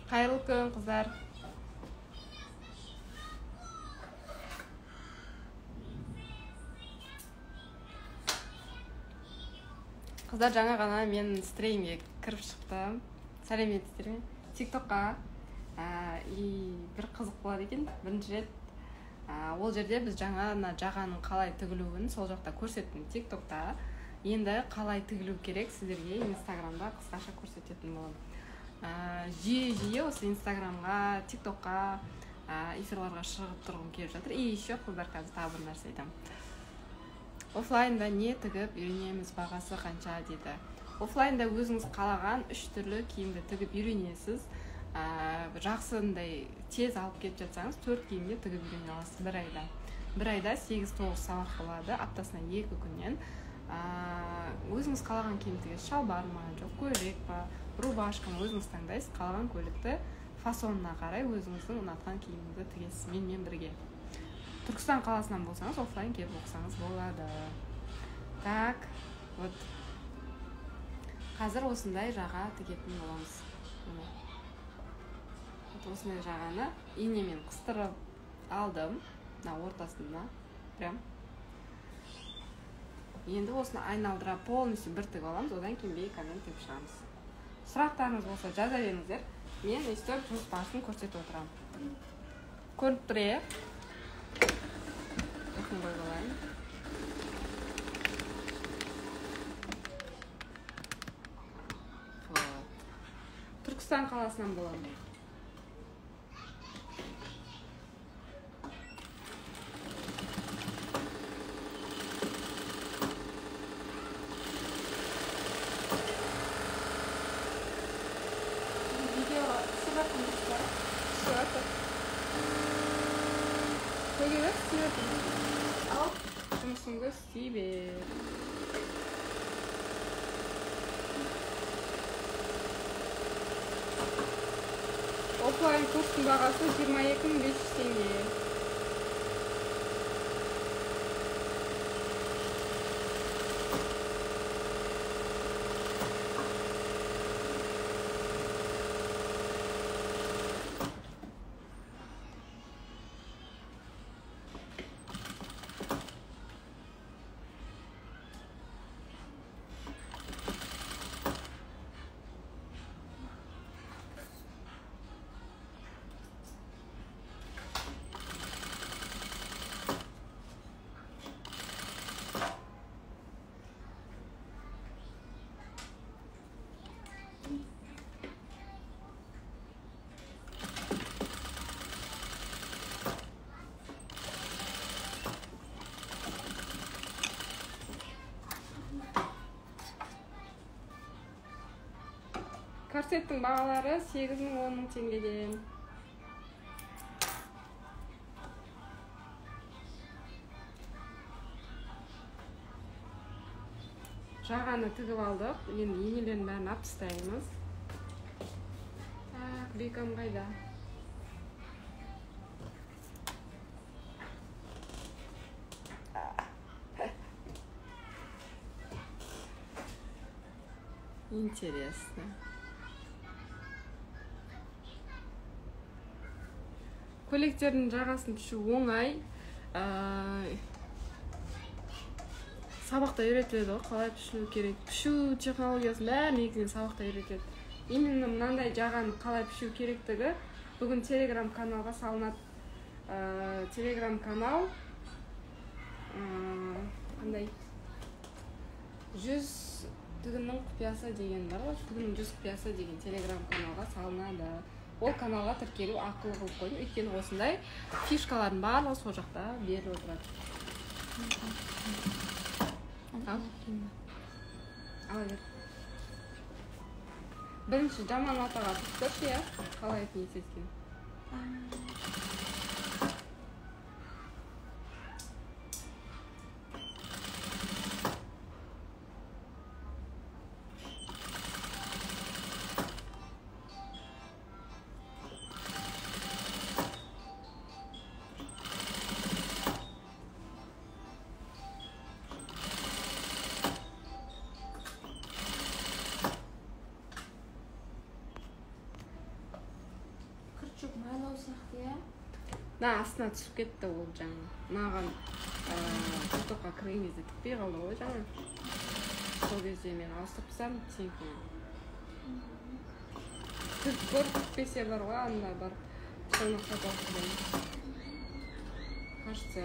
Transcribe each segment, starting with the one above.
Қайырлы күн, қыздар. Қыздар, жаңа ғана мен стримге кіріп шықтым. Сәлеметсіздер ме? Тиктокқа. И бір қызық болады екен. Бірінші рет ол жерде біз жаңа мына жағаның қалай тігілуін сол жақта көрсеттім Тиктокта. Енді қалай тігілу керек сіздерге Инстаграмда қысқаша көрсететін боламын. Жиі-жиі осы Инстаграмға, Тиктокқа, эфирларға шығып тұрғым келіп жатыр. И еще, қыздар, қазір тағы бір нәрсе айтамын. Оффлайнда не тігіп үйренеміз, бағасы қанша дейді. Оффлайнда өзіңіз қалаған үш түрлі киімді тігіп үйренесіз. Жақсындай тез алып кетіп жатсаңыз, 4 киімде тігіп үйрене аласыз бір айда. Бір айда 8-9 сабақ болады, аптасына 2 күннен. Өзіңіз қалаған киім тігесіз, шалбар ма, жоқ көйлек па, рубашка ма, өзіңіз таңдайсыз. Қалаған көйлекті фасонына қарай өзіңіздің ұнатқан киіміңізді тігесіз менімен бірге. Түркістан қаласынан болсаңыз, оффлайн келіп оқысаңыз болады. Так, вот. Қазір осындай жаға тігетін боламыз. Вот осындай жағаны инемен қыстырып алдым. Мына ортасына прям. Енді осыны айналдыра полностью бір тігіп аламыз, одан кейін бейкамен тігіп шығамыз. Сұрақтарыңыз болса жаза беріңіздер. Мен өйстіп жұмыс барысын көрсетіп отырамын. Көрініп тұр, е? Жақын қойып алайын. Вот. Түркістан қаласынан боламын. Ал, жұмысыңды істей бер. Оффлайн курстың бағасы 22 500 теңге. Корсеттің бағалары 8 000, 10 000 теңгеден. Жағаны тігіп алдық. Енді инелердің бәрін алып тастаймыз. Так, бейкам қайда? Интересно. Көйлектердің жағасын пішу оңай. Сабақта үйретіледі ғой, қалай пішілу керек. Пішу технологиясын бәрін негізінен сабақта үйретеді. Именно мынандай жағаны қалай пішу керектігі бүгін Телеграм каналға салынады. Телеграм канал қандай? 100 тігіннің құпиясы деген бар ғой, тігіннің 100 құпиясы деген Телеграм каналға салынады. Ол каналға тіркелу ақылы қылып қойдым, өйткені осындай фишкалардың барлығы сол жақта беріліп отырады. Ал, ала бер. Бірінші жаман атаға тігіп көрші, иә, қалай не етеді. Жоқ, майлау сияқты, иә? Мына астына түсіп кетті ол жаңа. Мынаған тиктокқа кірген кезде тікпей қалды ғой жаңа. Сол кезде мен ауыстырып тастадым сенікін. Тігіп көр, тікпесе бар ғой, анда барып соны сатып алып. Кажется,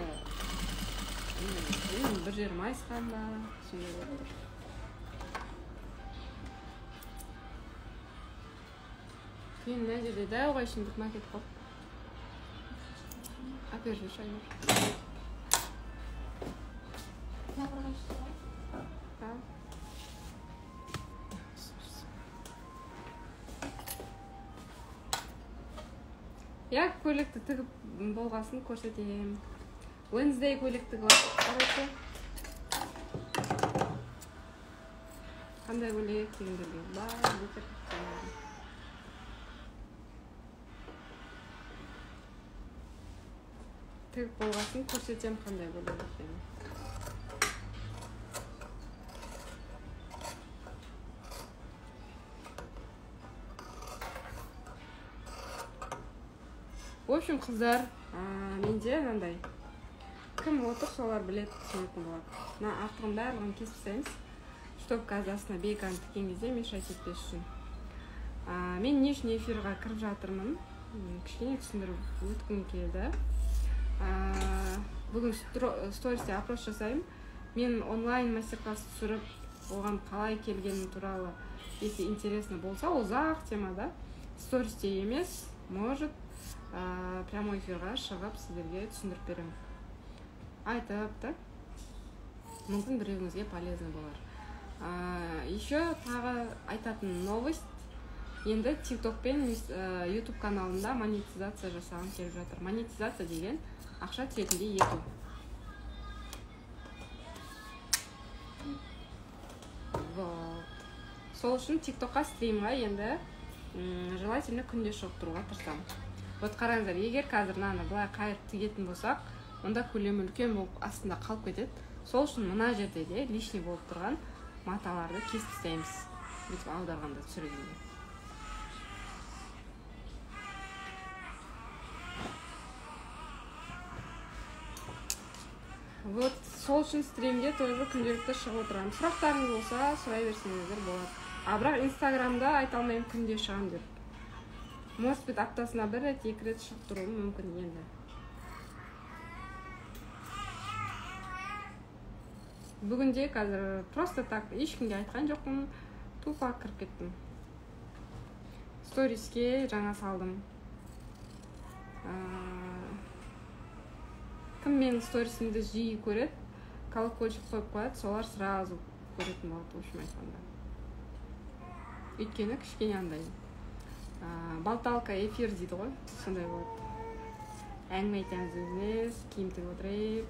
бір жері майысқан ба, сондай болып тұр. Кейін мына жерде дәу қайшындық макет қылып әперіп жүрші, Айнұр. Иә, көйлекті тігіп болғасын көрсетемін. Wednesday көйлек тігіп короче. Қандай көйлек дегендерге бар, бөтер. Тігіп болғасын көрсетемін қандай көйлек екенін. В общем, қыздар, менде мынандай. Кім отыр, солар біледі, түсінетін болады. Мына артығын барлығын кесіп тастаймыз, чтобы қазір астына бейканы тіккен кезде мешать етпес үшін. Мен не үшін эфирға кіріп жатырмын, кішкене түсіндіріп өткім келді. Бүгін стористе опрос жасаймын. Мен онлайн мастер-класс түсіріп, оған қалай келгенім туралы, если интересно болса, ұзақ тема да. Стористе емес, может, прямой эфирға шығып сіздерге түсіндіріп беремін. Айтып та, мүмкін біреуіңізге полезно болар. Еще тағы айтатын новость. Енді TikTok пен YouTube каналында монетизация жасағым келіп жатыр. Монетизация деген ақша түсетіндей ету. Вот. Сол үшін TikTokқа, стримға енді желательно күнде шығып тұруға тырысамын. Вот қараңыздар, егер қазір мынаны былай қайырып тігетін болсақ, онда көлемі үлкен болып астында қалып кетеді. Сол үшін мына жерде де лишний болып тұрған маталарды кесіп тастаймыз. Бүйтіп аударғанда, түсіргенде. Вот, сол үшін стримге тоже күнделікті шығып отырамын. Сұрақтарыңыз болса, сұрай берсеңіздер болады. А бірақ Инстаграмда айта алмаймын күнде шығамын деп. Может быть, аптасына бір рет, екі рет шығып тұруым мүмкін енді. Бүгінде қазір просто так ешкімге айтқан жоқпын, тупо кіріп кеттім. Сториске жаңа салдым. Кім менің сторисімді жиі көреді, колокольчик қойып қояды, солар сразу көретін болады, в общем айтқанда. Өйткені кішкене андай болталка эфир дейді ғой, сондай болады. Әңгіме айтамыз өзіміз, киім тігіп отырайық.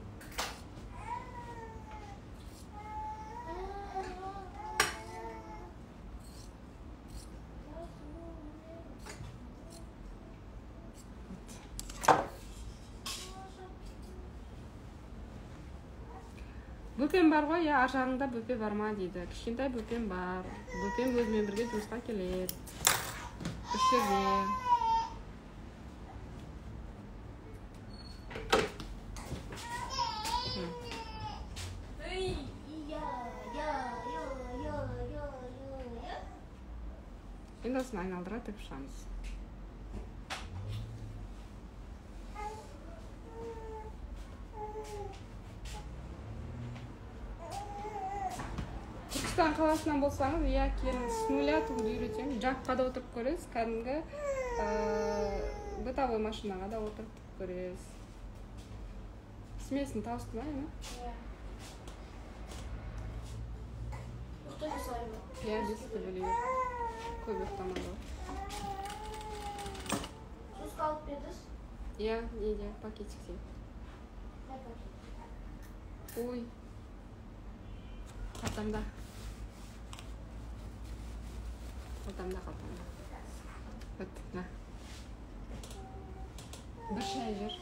Бөпем бар ғой, иә, ар жағыңда бөпе бар ма дейді. Кішкентай бөпем бар. Бөпем өзімен бірге жұмысқа келеді. Үш жерде. Енді осыны айналдыра тігіп шығамыз. Түркістан қаласынан болсаңыз, иә, келіңіз, с нуля тігуді үйретемін. Жакқа да отырып көресіз, кәдімгі бытовой машинаға да отырып тігіп көресіз. Смесін тауысты ма, енді? Иә. Ұйықтай жасай ма? Иә, бесікті бөле бер. Көп ұйықтамады ғой. Соска алып бердіңіз? Иә, неде, пакетикте. Ой. Қалтамда. Қалтамда, қалтамда. Вот, на. Бір шай жер.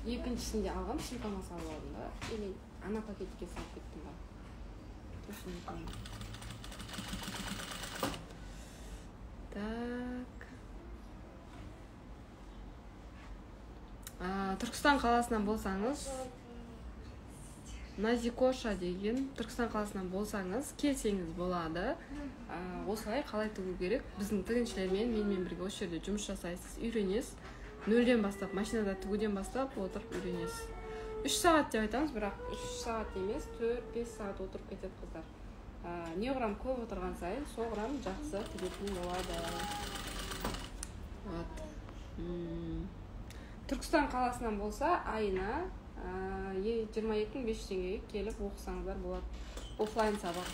Екіншісін де алғам, сумкама салып алдым да. Или ана пакетке салып кеттім ба. Точно не помню. Түркістан қаласынан болсаңыз, Назикоша деген Түркістан қаласынан болсаңыз, келсеңіз болады. Осылай қалай тігу керек? Біздің тігіншілермен, менімен бірге осы жерде жұмыс жасайсыз, үйренесіз. Нөлден бастап, машинада тігуден бастап отырып үйренесіз. 3 сағат деп айтамыз, бірақ 3 сағат емес, 4-5 сағат отырып кетеді қыздар. Неғұрам көп отырған сайын, соғырам жақсы тігетін болады. Вот. Түркістан қаласынан болса, айына 22 500 теңгеге келіп оқысаңыздар болады. Офлайн сабақ.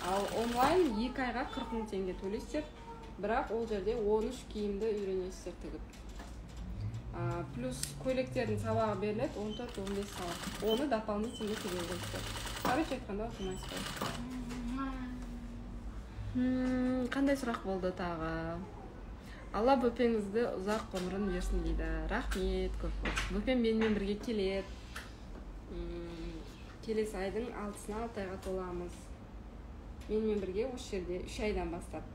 Ал онлайн 2 айға 40 мың теңге төлейсіздер, бірақ ол жерде 13 киімді үйренесіздер тігіп. Плюс көйлектердің сабағы беріледі, 14-15 сабақ. Оны дополнительно төлеу керексіздер. Короче айтқанда, ұтылмайсыздар. Қандай сұрақ болды тағы? Алла бөпеңізді ұзақ ғұмырын берсін дейді. Рахмет көп көп. Бөпем менімен бірге келеді. Келесі айдың 6-сына 6 айға толамыз. Менімен бірге осы жерде 3 айдан бастап.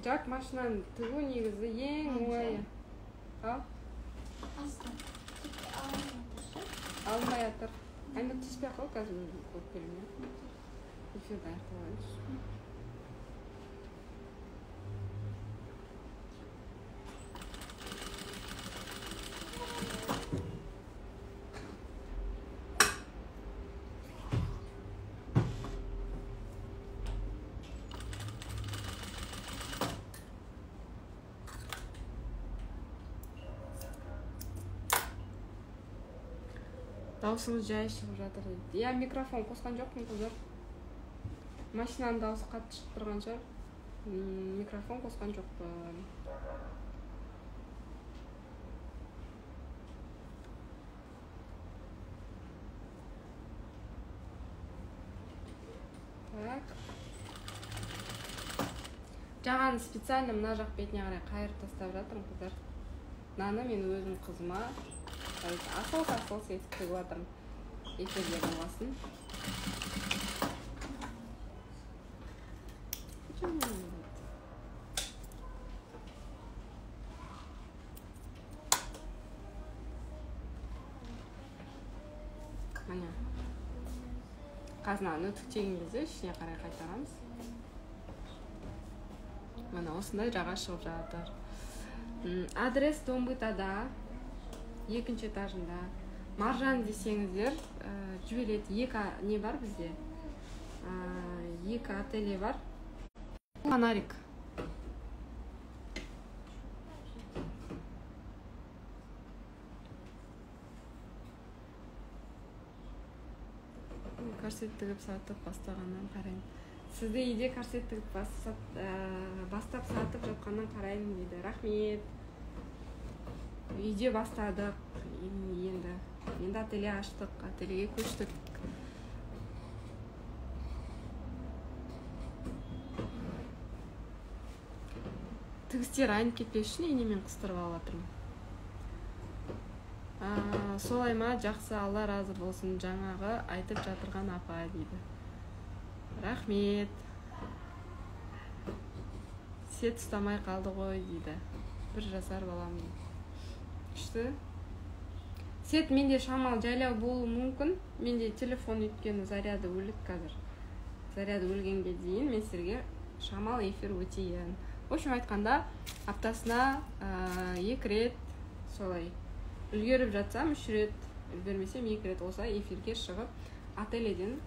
Жак машинаны тігу негізі ең оңайы. Ал? Алынбай жатыр. Айна, тиіспей ақ қой, қазір өзім көріп келемін, иә. Эфирді аяқтап алайыншы. Дауысыңыз жай шығып жатыр дейді. Иә, микрофон қосқан жоқпын, қыздар. Машинаның дауысы қатты шығып тұрған шығар. Микрофон қосқан жоқпын. Так. Жағаны специально мына жақ бетіне қарай қайырып тастап жатырмын, қыздар. Мынаны мен өзім қызыма асыл-асыл етіп тігіп жатырмын. Эфирде болғасын. Почему не болады? Міне. Қазынаны үтіктеген кезде ішіне қарай қайтарамыз. Міне, осындай жаға шығып жатыр. Адрес Домбытада, екінші этажында. Маржан десеңіздер, жібереді. Екі не бар бізде? Екі ателье бар. Фонарик. Корсет тігіп сатып бастағаннан қараймын. Сізді үйде корсет тігіп бастап сатып жатқаннан қараймын дейді. Рахмет. Үйде бастадық, енді. Енді ателье аштық, ательеге көштік. Тігістер айнып кетпес үшін инемен қыстырып алып жатырмын. Солай ма, жақсы, Алла разы болсын, жаңағы айтып жатырған апа дейді. Рахмет. Сет ұстамай қалды ғой дейді. 1 жасар балам дейді. Күшті. Сет менде шамал жайлау болуы мүмкін. Менде телефон өйткені заряды өлік қазір. Заряды өлгенге дейін мен сіздерге шамал эфир өтейін. В общем айтқанда, аптасына 2 рет солай. Үлгеріп жатсам 3 рет, үлгермесем 2 рет осылай эфирге шығып ательеден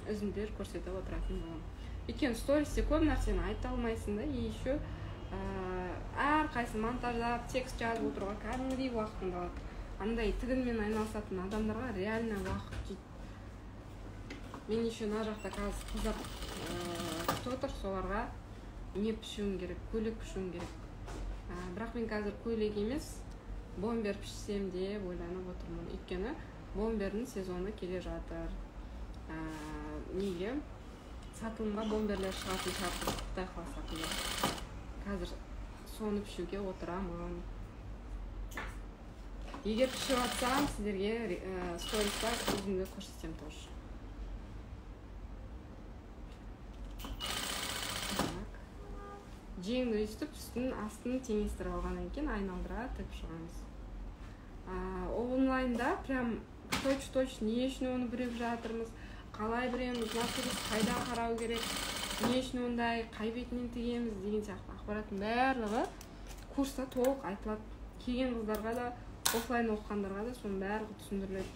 үзінділер көрсетіп отыратын боламын. Өйткені стористе көп нәрсені айта алмайсың да, и еще әрқайсысын монтаждап, текст жазып отыруға кәдімгідей уақытыңды алады. Андай тігінмен айналысатын адамдарға реально уақыт жейді. Мен еще мына жақта қазір қыздар күтіп отыр, соларға не пішуім керек, көйлек пішуім керек. Бірақ мен қазір көйлек емес, бомбер пішсем деп ойланып отырмын. Өйткені бомбердің сезоны келе жатыр. Неге? Сатылымға бомберлер шығатын шығар, Құдай қаласа. Қазір соны пішуге отырамын. Егер пішіп жатсам, сіздерге сториста өзімді көрсетемін тоже. Так. Жеңді өйстіп үстін астын теңестіріп алғаннан кейін айналдыра тігіп шығамыз. Онлайнда прям точь-точь не үшін оны бүреп жатырмыз, қалай бүреміз, мына қайда қарау керек, не үшін ондай, қай бетінен тігеміз деген сияқты ақпараттың барлығы курста толық айтылады. Келген қыздарға да, офлайн оқығандарға да соның барлығы түсіндіріледі.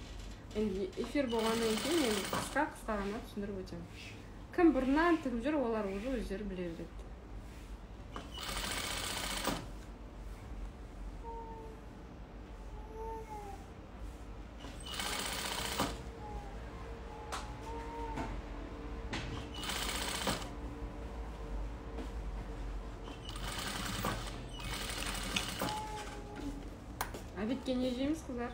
Енді эфир болғаннан кейін мен қысқа-қысқа ғана түсіндіріп өтемін. Кім бұрыннан тігіп жүр, олар уже өздері біле береді. Обедке не жейміз, қыздар?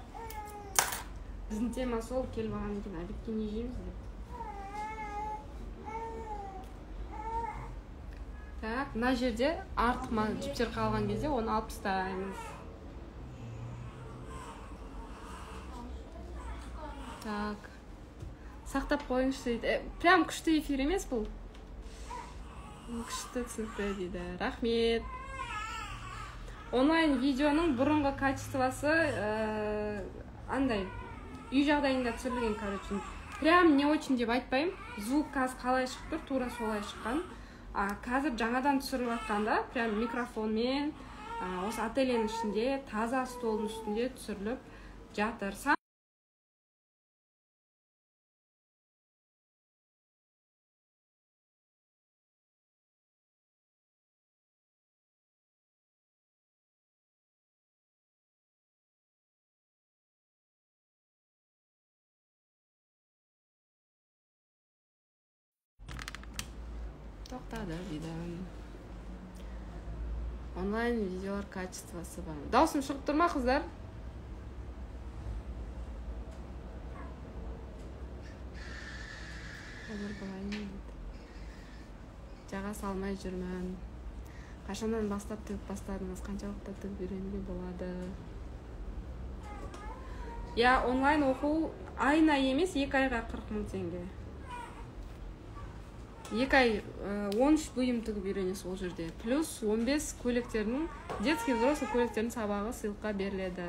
Біздің тема сол, келіп алған екен, обедке не жейміз деп. Так, мына жерде артық жіптер қалған кезде оны алып тастаймыз. Так, сақтап қойыңызшы дейді. Прям күшті эфир емес бұл. Күшті, түсінікті дейді. Рахмет. Онлайн видеоның бұрынғы качествосы андай үй жағдайында түсірілген, короче. Прям не очень деп айтпаймын. Звук қазір қалай шығып тұр, тура солай шыққан. Қазір жаңадан түсіріліп жатқанда прям микрофонмен осы ательенің ішінде таза столдың үстінде түсіріліп жатыр. Тоқтады дейді. Онлайн видеолар качествосы бар. Даусым шығып тұр ма, қыздар? Қазір былай дейді. Жаға салмай жүрмін. Қашаннан бастап тігіп бастадыңыз? Қанша уақытта тігіп үйренуге болады? Я онлайн оқу айына емес, 2 айға 40 мың теңге. 2 ай 13 бұйым тігіп үйренесіз ол жерде. Плюс 15 көйлектердің, детский взрослый көйлектердің сабағы сыйлыққа беріледі.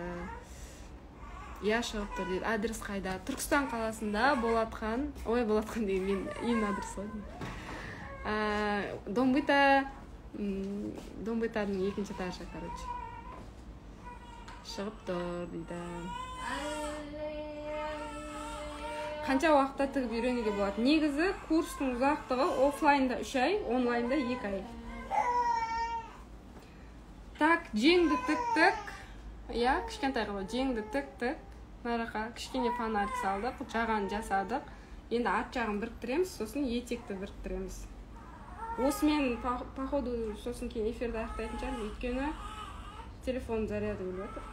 Я шығып тұр дейді. Адрес қайда? Түркістан қаласында Болатхан. Ой, Болатхан деген мен үйімнің адресі ғой. Домбыта, Домбытаның екінші этажы, короче. Шығып тұр дейді. Қанша уақытта тігіп үйренуге болады? Негізі курстың ұзақтығы офлайнда 3 ай, онлайнда 2 ай. Так, жеңді тіктік. Иә, кішкентай қылып жеңді тіктік. Мына жаққа кішкене фонарик салдық, жағаны жасадық. Енді арт жағын біріктіреміз, сосын етекті біріктіреміз. Осымен походу сосын кейін эфирді аяқтайтын шығармын, өйткені телефон заряды өліп жатыр.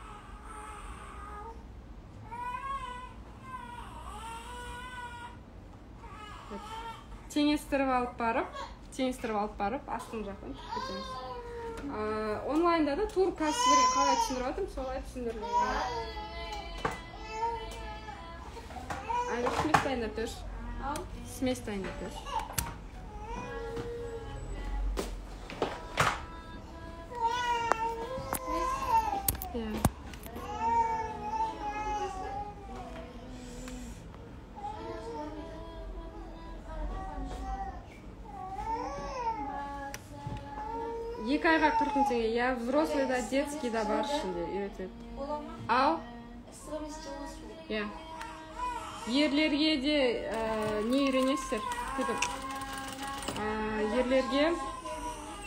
Теңестіріп алып барып, астын жақтан тігіп кетеміз. Онлайнда да тур қазір қалай түсіндіріп жатырмын, солай түсіндіріледі. Айгүл, смесь дайындап берші. Смесь дайындап берші. Иә. Екі айға 40 мың теңге. Я взрослый да, детский да бар ішінде үйретеді. Ау? Иә. Ерлерге де не үйренесіздер? Тігіп. Ерлерге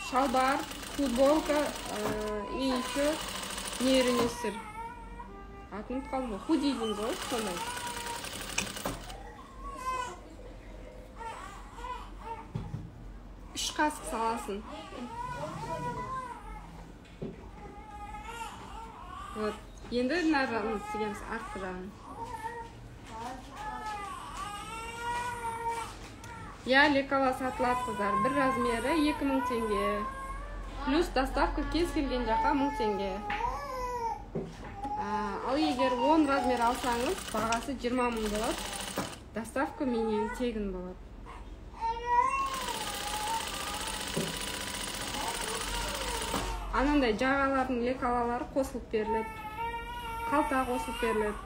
шалбар, футболка и еще не үйренесіздер? Атын ұмытып қалдым ғой. Худи дейміз ғой, сондай. 3 қасық саласың. Вот. Енді мына жағын тігеміз, артқы жағын. Иә, лекала сатылады, қыздар. Бір размері 2000 теңге. Плюс доставка кез келген жаққа 1000 теңге. Ал егер 10 размер алсаңыз, бағасы 20 000 болады. Доставка менен тегін болады. Анандай жағалардың лекалалары қосылып беріледі. Қалта қосылып беріледі.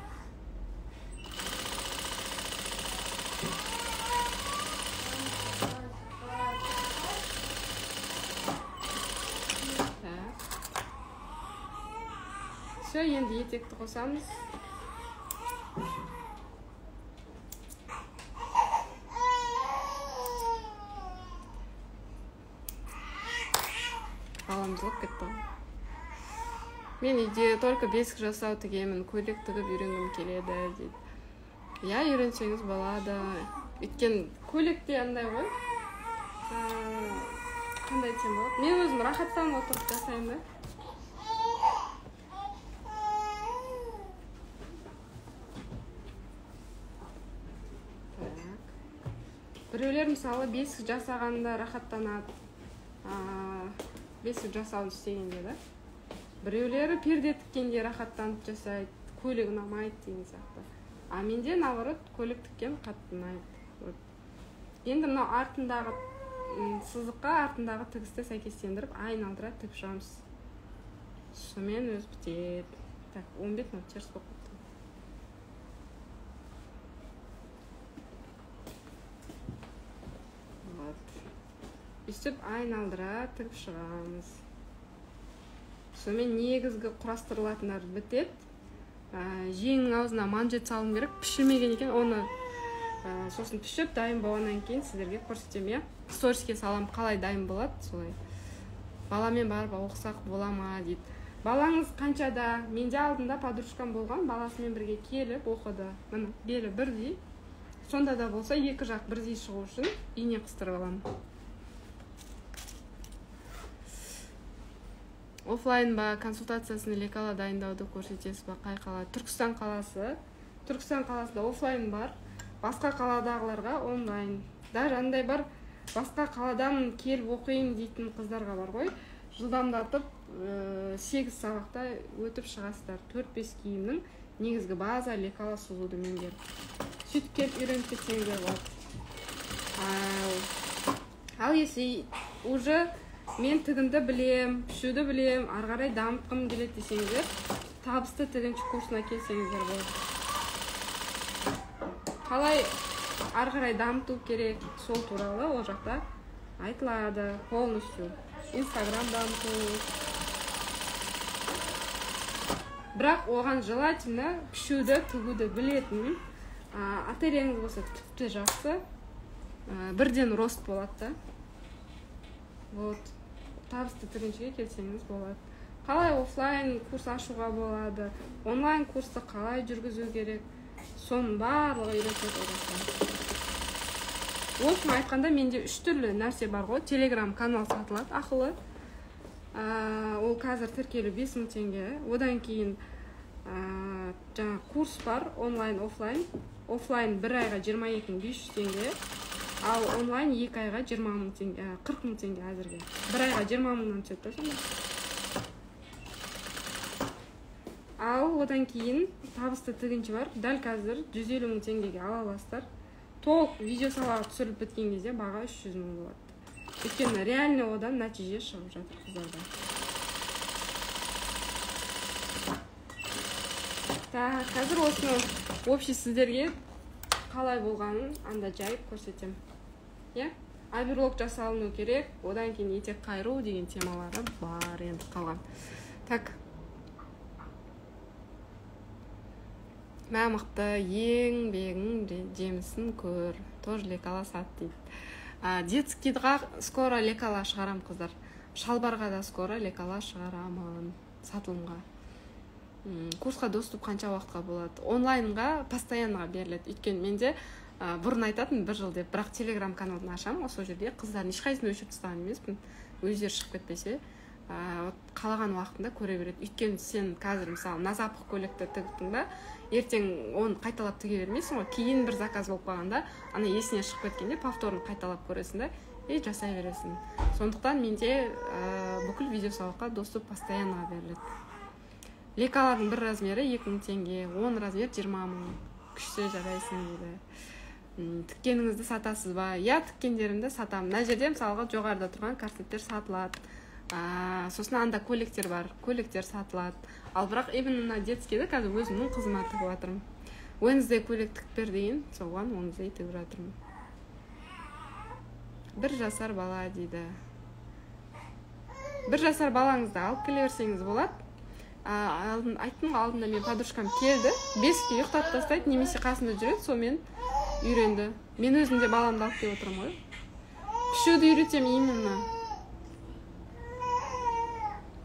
Так. Все, енді етекті қосамыз. Балам жылап кетті. Мен үйде только бесік жасау тігемін, көйлек тігіп үйренгім келеді дейді. Иә, үйренсеңіз болады. Өйткені көйлекте андай ғой. Қандай десем болады? Мен өзім рахаттанып отырып жасаймын да. Так. Біреулер мысалы бесік жасағанда рахаттанады. Бесік жасауды істегенде да. Біреулері перде тіккенде рахаттанып жасайды, көйлек ұнамайды деген сияқты. А менде наоборот көйлек тіккен қатты ұнайды. Вот. Енді мынау артындағы сызыққа артындағы тігісті сәйкестендіріп айналдыра тігіп шығамыз. Сонымен өз бітеді. Так, 15 минут теріс болып кетті. Вот. Өйстіп айналдыра тігіп шығамыз. Сонымен негізгі құрастырылатындар бітеді. Жеңнің аузына манжет салым керек, пішілмеген екен, оны сосын пішіп дайын болғаннан кейін сіздерге көрсетемін, иә. Сториске салам, қалай дайын болады, солай. Баламен барып оқысақ бола ма дейді. Балаңыз қаншада? Менде алдында подружкам болған, баласымен бірге келіп оқыды. Міне, белі бірдей. Сонда да болса екі жақ бірдей шығу үшін ине қыстырып аламын. Офлайн ба консультациясын лекала дайындауды көрсетесіз ба? Қай қала? Түркістан қаласы. Түркістан қаласында офлайн бар. Басқа қаладағыларға онлайн. Даже андай бар, басқа қаладан келіп оқиын дейтін қыздарға бар ғой. Жылдамдатып 8 сабақта өтіп шығасыздар. 4-5 киімнің негізгі база лекала сызуды меңгеріп. Сөйтіп келіп үйреніп кетсеңіздер болады. Ал если уже мен тігінді білем, пішуді білем, ары қарай дамытқым келеді десеңіздер, табысты тігінші курсына келсеңіздер болады. Қалай ары қарай дамыту керек, сол туралы ол жақта айтылады полностью. Инстаграм дамыту. Бірақ оған желательно пішуді, тігуді білетін, ательеңіз болса тіпті жақсы, бірден рост болады да. Вот. Табысты тігіншіге келсеңіз болады. Қалай офлайн курс ашуға болады, онлайн курсты қалай жүргізу керек, соның барлығы үйретеді ол жақта. В общем айтқанда менде 3 түрлі нәрсе бар ғой. Телеграм канал сатылады ақылы. Ол қазір тіркелу 5000 теңге. Одан кейін жаңа курс бар, онлайн, офлайн. Офлайн бір айға 22500 теңге. Ал онлайн 2 айға 20 000 теңге, 40 000 теңге әзірге. Бір айға 20 000-нан түседі да сонда. Ал одан кейін табысты тігінші бар. Дәл қазір 150 000 теңгеге ала аласыздар. Толық видео сабағы түсіріліп біткен кезде баға 300 000 болады. Өйткені реально одан нәтиже шығып жатыр қыздарда. Так, қазір осыны общий сіздерге қалай болғанын анда жайып көрсетемін. Иә? Оверлок жасалыну керек, одан кейін етек қайыру деген темалары бар енді қалған. Так. Мә мықты еңбегің жемісін көр. Тоже лекала сат дейді. Детскийға скоро лекала шығарам, қыздар. Шалбарға да скоро лекала шығарамын сатылымға. Курсқа доступ қанша уақытқа болады? Онлайнға постоянноға беріледі. Өйткені менде Бұрын айтатын бір жыл деп, бірақ телеграм каналын ашамын ғой, сол жерде қыздардың ешқайсысын өшіріп тастаған емеспін, өздері шығып кетпесе, қалаған уақытында көре береді. Өйткені сен қазір мысалы на запах көйлекті тігіп да, ертең оны қайталап тіге бермейсің ғой, кейін бір заказ болып қалғанда ана есіне шығып кеткенде повторно қайталап көресің да и жасай бересің. Сондықтан менде бүкіл видео сабаққа доступ постоянно беріледі. Лекалардың бір размері 2000 теңге, 10 размер 20 000. Күшті жарайсың дейді. Тіккеніңізді сатасыз ба? Иә, тіккендерімді сатамын. Мына жерде мысалға жоғарыда тұрған корсеттер сатылады. Сосын анда көйлектер бар, көйлектер сатылады. Ал бірақ именно мына детскийді қазір өзімнің қызыма тігіп жатырмын. Wednesday көйлек тігіп бер деген, соған Wednesday тігіп жатырмын. 1 жасар бала дейді. 1 жасар балаңызды алып келе берсеңіз болады. Айттым ғой, алдында мен подружкам келді, 5-ке ұйықтатып тастайды, немесе қасында жүреді, сонымен үйренді. Мен өзім де баламды алып келіп отырмын ғой. Пішуді үйретемін именно.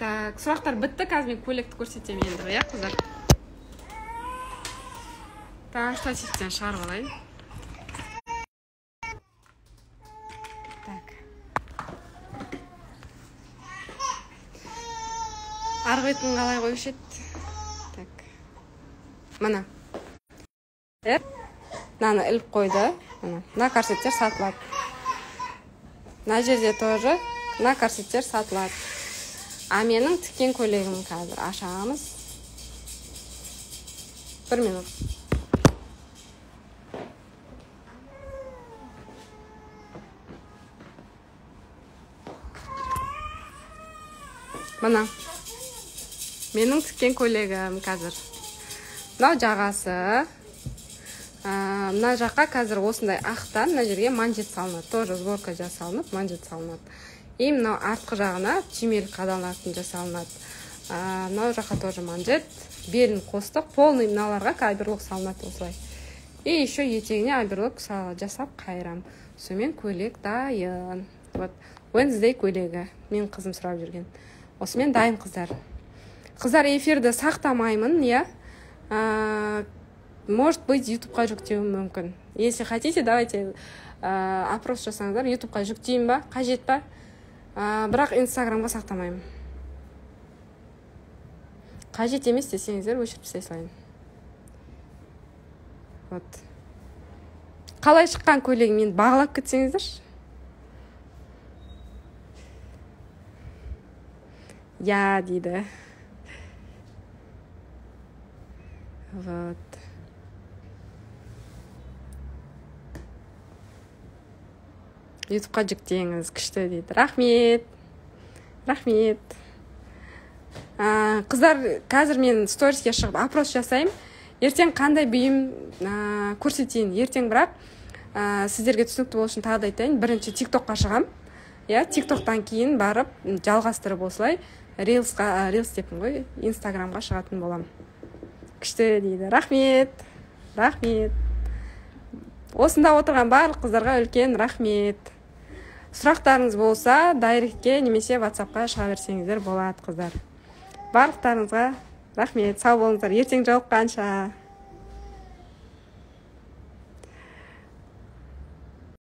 Так, сұрақтар бітті, қазір мен көйлекті көрсетемін енді, иә, қыздар? Так, штативтен шығарып алайын. Так. Арғы бетін қалай қоюшы еді? Так. Мына. Мынаны іліп қойды. Мына корсеттер сатылады. Мына жерде тоже мына корсеттер сатылады. А менің тіккен көйлегім қазір ашамыз. 1 минут. Мына. Менің тіккен көйлегім қазір. Мынау жағасы. Мына жаққа қазір осындай ақтан мына жерге манжет салынады. Тоже сборка жасалынып, манжет салынады. И мынау артқы жағына түймелі қадалатын жасалынады. Мынау жаққа тоже манжет, белін қостық, полный мыналарға оверлок салынады осылай. И еще етегіне оверлок жасап қайырам. Сонымен көйлек дайын. Вот Wednesday көйлегі. Мен қызым сұрап жүрген. Осымен дайын қыздар. Қыздар, эфирді сақтамаймын, иә. Может быть, ютубқа жүктеуім мүмкін. Если хотите, давайте опрос жасаңыздар. Ютубқа жүктеймін ба? Қажет па? Бірақ инстаграмға сақтамаймын. Қажет емес десеңіздер, өшіріп тастай салайын. Вот. Қалай шыққан көйлегім енді бағалап кетсеңіздерші. Я дейді. Вот. Ютубқа жүктеңіз, күшті дейді. Рахмет. Рахмет. Қыздар, қазір мен сториске шығып опрос жасаймын. Ертең қандай бұйым көрсетейін. Ертең бірақ сіздерге түсінікті болу үшін тағы да айтайын. Бірінші TikTokқа шығам. Иә, TikToктан кейін барып жалғастырып осылай Reelsқа, Reels деппін ғой, Инстаграмға шығатын боламын. Күшті дейді. Рахмет. Рахмет. Осында отырған барлық қыздарға үлкен рахмет. Сұрақтарыңыз болса, дайректке немесе WhatsAppқа шыға берсеңіздер болады, қыздар. Барлықтарыңызға рахмет. Сау болыңыздар. Ертең жолыққанша.